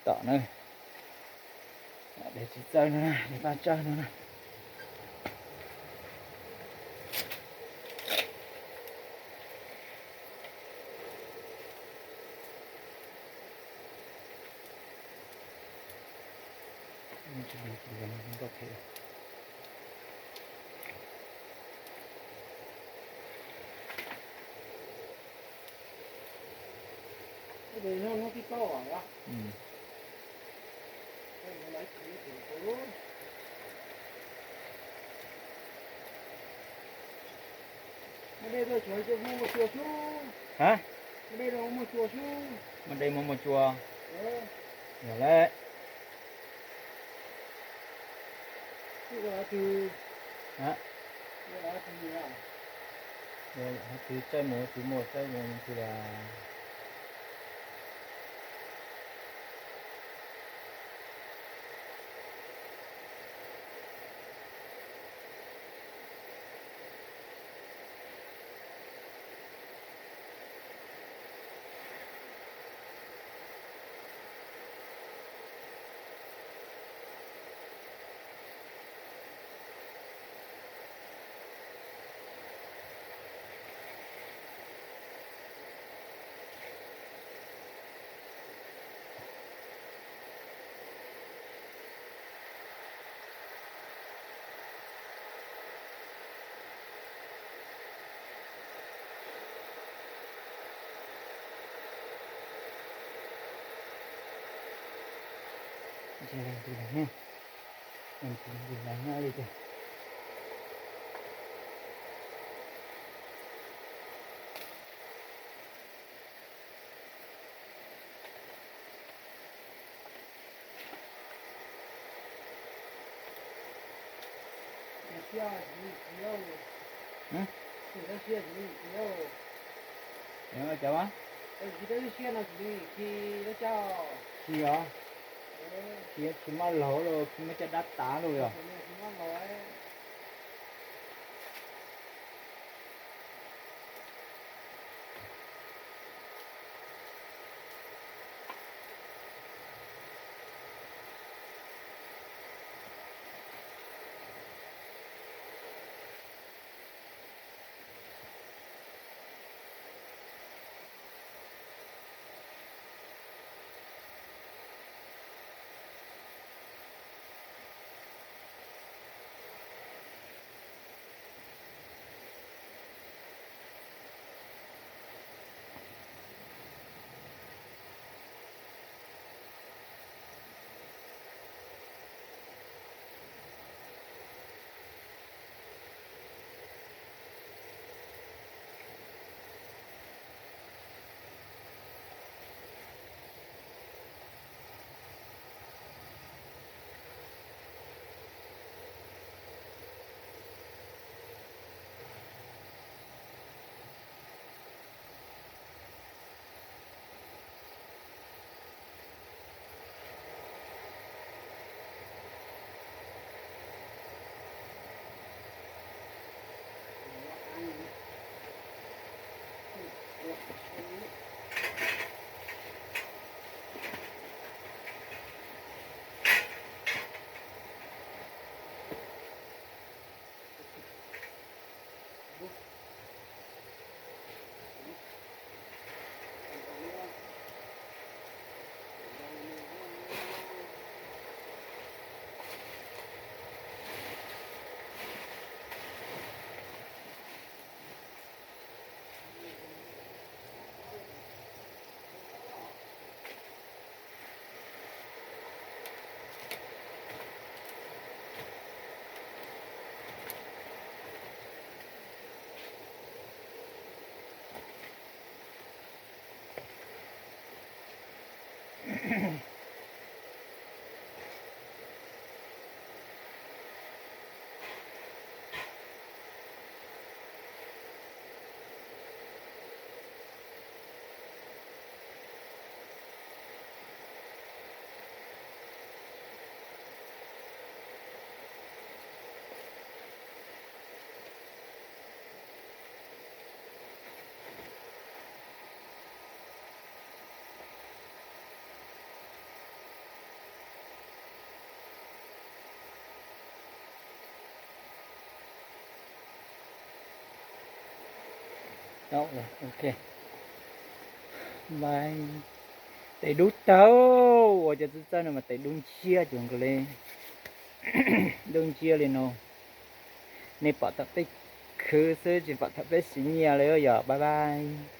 Tom na, de tsis txawj no, de paj tsawg no na. Muaj dej muaj cua. Yog lawm. Twb txawj mus twb muaj txawj mus twb. Tsis os, tsis, tsis muaj laug los tsis muaj caj dab tav los yog. Ok. Tes dub tag, ua cov txawj txawj no mas tes dub nciab cuag nkaus li, dub nciab li no. Nej pom thaum peb khwv xwb tsis pom thaum peb siv nyiaj li yom. Bye bye.